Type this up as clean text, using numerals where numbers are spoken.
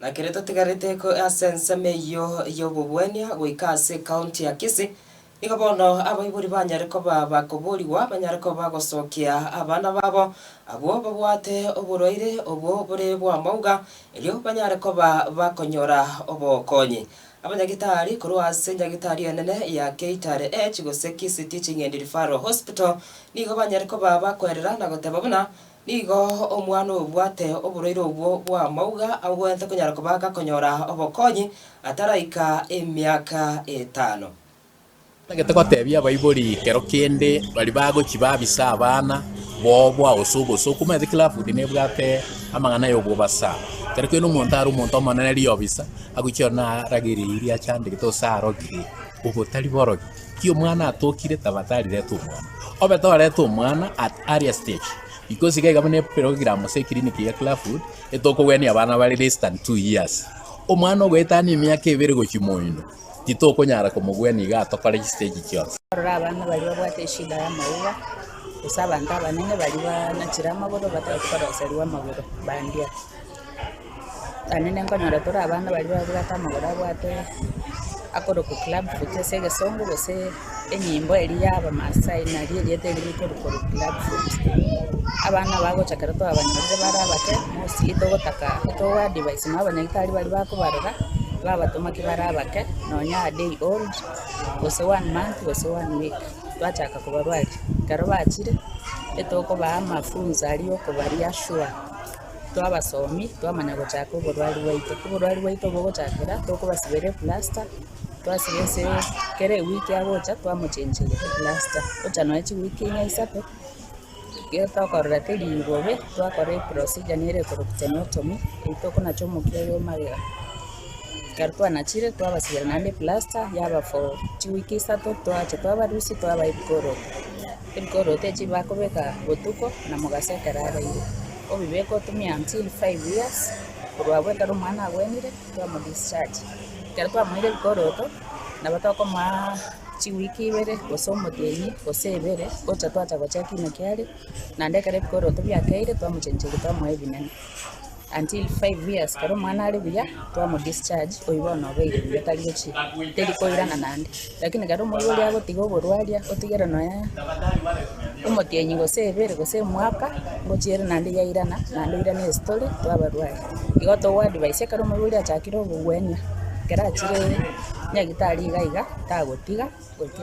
Na keria totigarete ase ensemo eyio y'obogwenia goika ase ekaunti ya Kisii, nigo bono abaibori banyare koba bakoborigwa banyare koba bagosokia abana babo abwo babwate oborwaire obwo bore bw'amauga, erio banyare koba bakonyora obokonyi. Abanyagitari korwa ase nyagitari enene ya KTRH gose Kisii Teaching and Referral Hospital nigo banyare koba bakoerera na goteba buna Nigo omwana obwate oborwaire obwo bw'amauga agwenerete konyara koba gakonyora obokonyi ataraika emiaka etano. Ntagete gotebia abaibori kero kende baria bagochia babisa abana boboa gose obosoku, omanyete club nebwate amang'ana ya obobasa. Kero kende omonto are omonto omonene riobisa, agochia ororo naragereirie achandegete gose arogire, obo tari borogi. Ki omwana atokire tafadhali reta omwana. Obe toreta omwana at earlier stage because iga iga buna eprogram ase eclinic ya Clafwood etokogwenia abana bare less than 2 years. Omwana ogoetania emiaka ebere gochia moino titokonyara komogwenia iga atokore chistage chionsi. Orore abana baria babwate eshida ya amauga, gose abanto abanene baria banachire amagoro batagete koroserigwa amagoro bandia. Naende nkonyora tore abana baria babwate amagoro abwate akorokwa club foot ase egesongo gose enyimbo eria ya abamasai nario erieta erio rikorokwa club foot. Abana bagocha ekero twabanyorire bare abake mostly togotaka togo advise na abanyagitari baria bakobarora babatoma ki bare abake nonya a day old gose one month gose one week twachaka kobarwaria. Ekero bachire etokobaa amafunzo aria ya okobareassure. Twabasomi, twamanya gochaka oborwari bwaito. Oborwari bwaito bogochakera, tokobasibera eplaster, twasiba ase kera ewiki agocha twamochencheria eplaster. Ocha nonya chiwiki inye isato, ekero tokorora teri bobe, twakora eprocedure nere ekorokwa tenotomy, eywo tokonacha omokia oyo magega. Ekero twanachire, twabasibera naende eplaster, yaba for chiwiki isato, twacha twabarusia twabaa ebikoroto. Ebikoroto echi bakobeka botuko na mogaso ekero araire. Obibeke otumie until 5 years, korwa abwo ekero omwana agwenire, twamo discharge. Ekero twamoire ebikoroto, nabo tokomoa chiwiki ibere, gose omotienyi, gose ebere, gocha twacha gochecki naki are, naende ekero ebikoroto biakeire, twamochencheria twamoa ebinene. Until 5 years, ekero omwana are buya, twamo discharge, oywo bono obeire buya tari gochi teri koirana naende. Lakini ekero omoibori agotiga oborwaria, otigere nonya omotienyi gose ebere gose omwaka, ngochiere naende yairana, naende oirane estory twabarwaria. Igo togo advise ekero omoibori achakire obogwenia, ekero achire nyagitari iga iga, tagotiga goika.